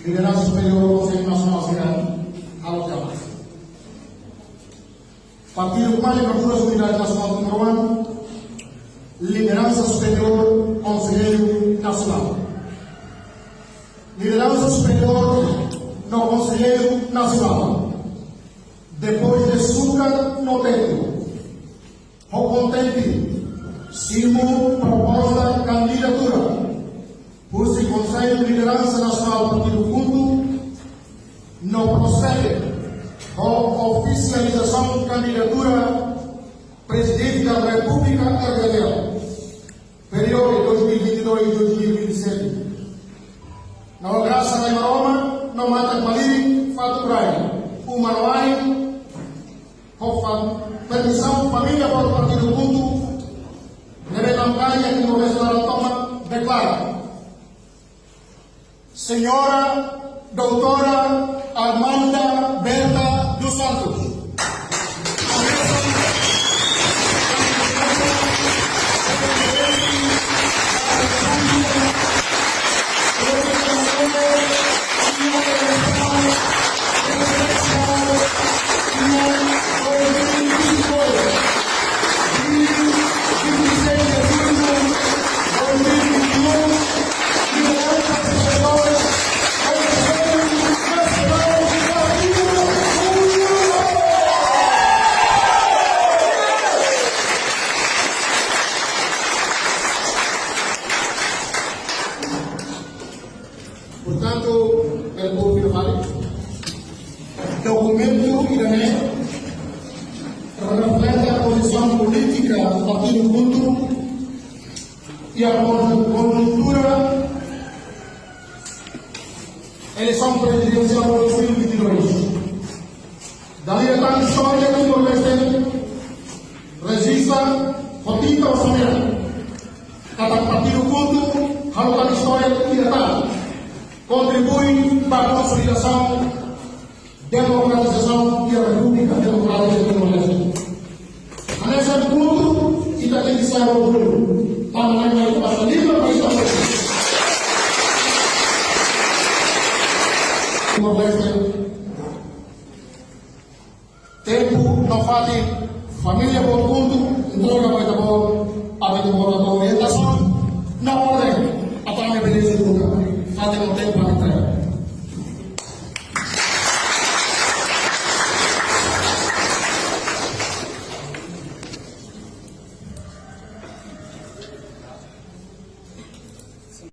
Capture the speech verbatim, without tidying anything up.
Lideransa superiór Konsellu Nasionál sira, halo jamaah. Partidu Kmalin Maduras Unidade Nasionál Timoroan, lideransa superiór Konsellu Nasionál. Lideransa superiór no Konsellu Nasionál. Depois de sukat no tempu, ha'u kontente simu proposta kandidatura husi Konsellu Lideransa Nasionál Partidu KHUNTO no prosede ho ofisializasaun kandidatura Prezidente da Repúblika R D T L, períodu dois mil e vinte e dois, dois mil e vinte e sete. No grasa Nai Maromak, no matan malirin, fatuk rai, uma no ain, ho fa-, permisaun família boot Partidu KHUNTO, ne'ebé namkari iha Timor-Leste laran tomak, deklara: Señora Doutora Armanda Berta dos Santos. Portantu, el povo fila fali, dokumentu ida-ne'e reflete pozisaun polítika Partidu KHUNTO iha konjuntura eleisaun prezidensiál dois mil e vinte e dois. Dala ida tan istória Timor-Leste rejista ho tinta ho samera katak Partidu KHUNTO halo tan istória ida tan, kontribui ba konsolidasaun demokratizasaun iha Repúblika Demokrátika Timor-Leste. Hanesan KHUNTO, ita tenke sai orgullu. Tanba mai mai pasa lima país. Timor-Leste. Tempu no fatin, família boot KHUNTO entrega ba ita-boot, aba ita-boot orientasaun no orden atu ami bele ezekuta. Fatin no tempu ami entrega.